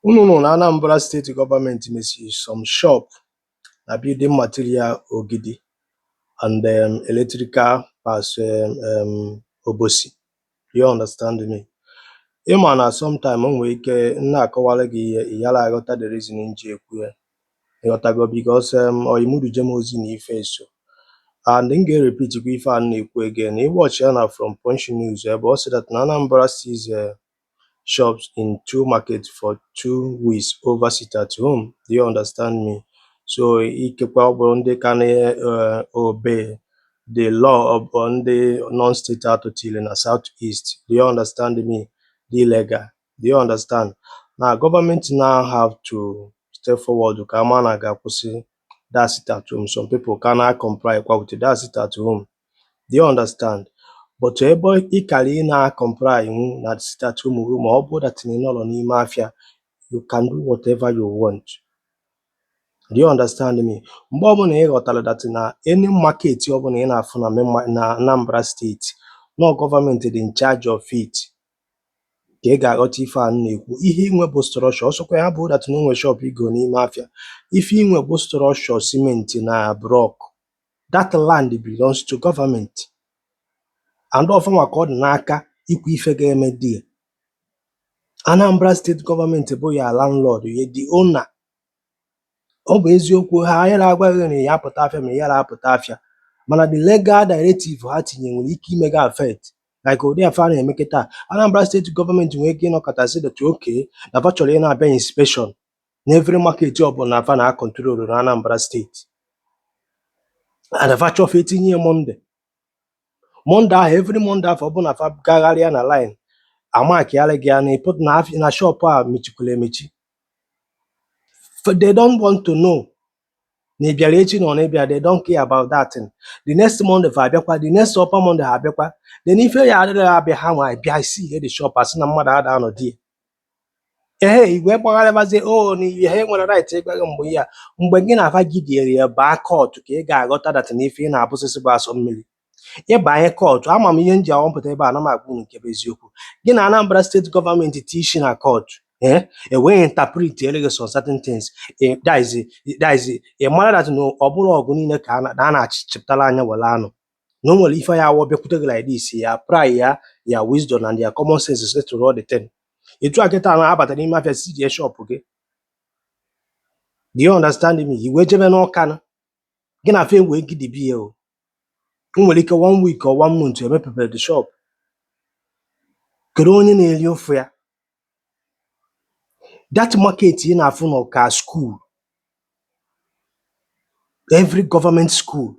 Unu nụ na Anambra State Government mechiri some shop na building material Ogidi and electrical parts Obosi. You understand me? Ị ma na sometime o nwere ike m na-akọwara gị ihe ị yara aghọta the reason m ji ekwu ya. Ịghọtago? Because oyimudu jem ozi na ife so and m ga-repeat kwa ife a m na-ekwu again. Ị watch ya na from Punch News ebe ọ sị that na Anambra seize shops in two markets for 2 weeks over sit at home. Do you understand me? So ikekwe ọ bụrụ ndị ka na obey the law of ndị non-state actor tiri na South East. Do you understand me? Dị illegal. Do you understand? Now government now have to step forward ka ama na ga-akwụsị that sit at home. Some people ka na comply kwa with that sit at home. Do you understand? But ebe ị kara ị na-comply nwu na sit at home ma ọ bụrụ that na ị nọrọ n'ime afịa, you can do whatever you want. Do you understand me? Mgbe ọbụla ị ghọtara that na any market ọbụla ị na-afụ na main na Anambra State, nọ gọọmenti dị in charge of it, ka ị ga-aghọta ife a m na-ekwu. Ihe inwe bụ structure, ọsọkwa ya bụ that na o nwere shop igo n'ime afịa. Ife inwe bụ structure, cement na block. That land belongs to government. And ọfụma ka ọ dị n'aka ikwu ife ga-eme there. Anambra State Government bụ ya landlord, ya the owner. Ọ bụ eziokwu ha anyị na-agwa gị na ya apụta afịa ma ya apụta afịa, mana the legal directive ha tinye nwere ike ime gị affect, like ụdị afọ a na-eme kịta. Anambra State Government nwere ike ịnọkọta sị that okay, na fa chọrọ ị na-abịa inspection na every market ọbụla na fa na control na Anambra State, and fa chọọ fa etinye ya Monday, Monday ahụ, every Monday ahụ ọ bụ na fa gagharịa na line amakịarị gị ya na ịpụt na afịa na shop a mechikwara emechi. They don't want to know na ị bịara echi na ọ na ịbịa. They don't care about that thing. The next Monday fa abịakwa, the next upper Monday ha abịakwa. Then ife ya adịrị abịa, ha nwa bịa si ihe the shop asị na mmadụ ada anọ die ehe igwe gbagharịbazie o na ihe ha nwere right ịgwa gị mgbe ya mgbe gị na afa gị diere ya baa court, ka ị ga-aghọta that na ife ị na-abụsịsị bụ asọ mmiri. Ịbanye court, ama m ihe m ji awọpụta ebe a na m agwa unu nke bụ eziokwu. Gị na Anambra State Government ti isi na court, enweghị interpret ere gị some certain things. That is ị mara that na ọ bụrụ ọgụ niile ka a na-achịpụtara anya were anụ na o nwere ife ya awọ bịakwute gị like this, ya apply ya ya wisdom and ya common sense settle all the thing. Etu a kịta na-abata n'ime afịa si jee shop gị. Do you understand me? I wee jebe n'ọka nụ, gị na afọ wee gidibi ya o o nwere ike one week or one month emepebere the shop. Kedu onye na-eri ofe ya? That market ị na-afụ nọ ka school, every government school.